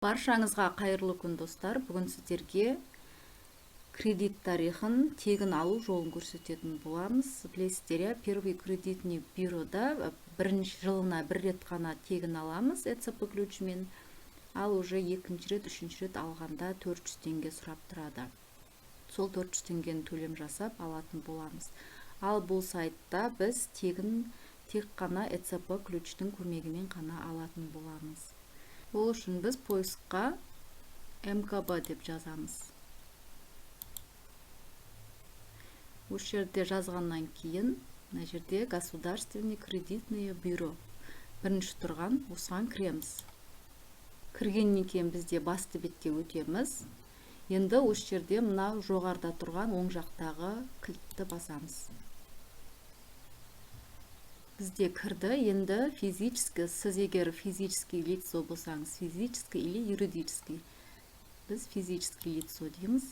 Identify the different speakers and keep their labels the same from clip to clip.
Speaker 1: Баршаңызға қайырлы күн, достар! Бүгін сіздерге кредит тарихын тегін алу жолын көрсететін боламыз. Білесіздер, иә, Первый кредитный бюрода бірінші жылына бір рет қана тегін аламыз ЭЦП ключімен, ал уже екінші рет, үшінші рет алғанда 400 теңге сұрап тұрады. Сол 400 теңгені төлем жасап алатын боламыз. Ал бұл сайтта біз тегін тек қана ЭЦП ключтің көмегімен қана алатын боламыз. Ол үшін біз поискқа МКБ деп жазамыз. Осы жерде жазғаннан кейін мына жерде Государственный кредитное бюро бірінші тұрған, осыған кіреміз. Кіргеннен кейін бізде басты бетке өтеміз. Енді осы жерде мына жоғарыда тұрған оң жақтағы кілтті басамыз. Бізде кірді. Енді физический, сіз егер физический лицо болсаңыз, физический или юридический. Біз физический лицо дейміз.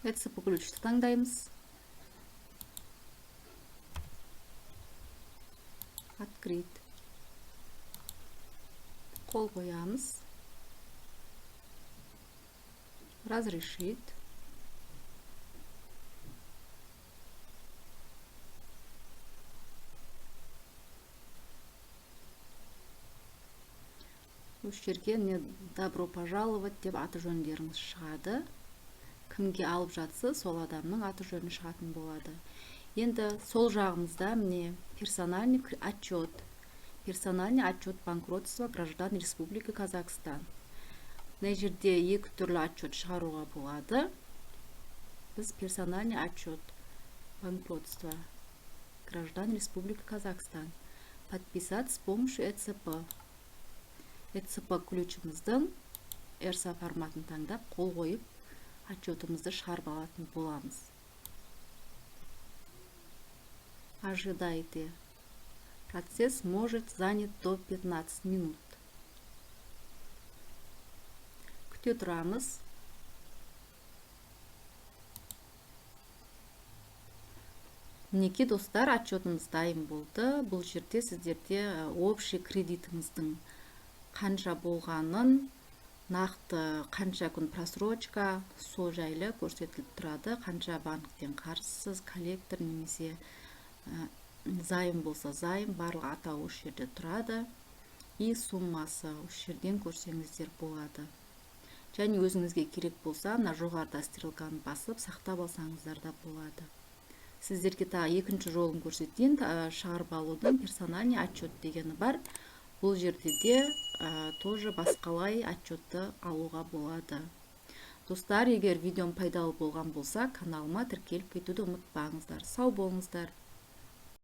Speaker 1: ЭЦП ключті таңдаймыз. Открыть. Қол қоямыз. Разрешить. Осы жерге не «Добро пожаловать» деп аты жөндеріңіз шығады. Кімге алып жатса, сол адамның аты жөні шығатын болады. Енді сол жағымызда міне персональный отчет. Персональный отчет банкротства граждан Республики Казахстан. Мына жерде екі түрлі отчет шығаруға болады. Біз персональный отчет банкротства граждан Республики Казахстан подписать с помощью ЭЦП. ЭЦП ключіміздің RSA форматын таңдап, қол қойып, отчетымызды шығарып алатын боламыз. Ожидайте. Процесс может занять до 15 минут. Күте тұрамыз. Мінекей, достар, отчетымыз дайын болды. Бұл жерде сіздерде общий кредитіңіздің қанша болғанын, нақты қанша күн просрочка, сол жайлы көрсетіліп тұрады. Қанша банктен қарызсыз, коллектор немесе займ болса займ, барлық атауы осы жерде тұрады. И суммасы осы жерден көрсеңіздер болады. Және өзіңізге керек болса, мына жоғарыда стрелканы басып, сақтап алсаңыздар да болады. Сіздерге тағы екінші жолын көрсетейін шығарып алудың: персональный отчет дегені бар. Бұл жерде де тоже басқалай отчетты алуға болады. Достар, егер видеом пайдалы болған болса, каналыма тіркеліп кетуді ұмытпаңыздар. Сау болыңыздар!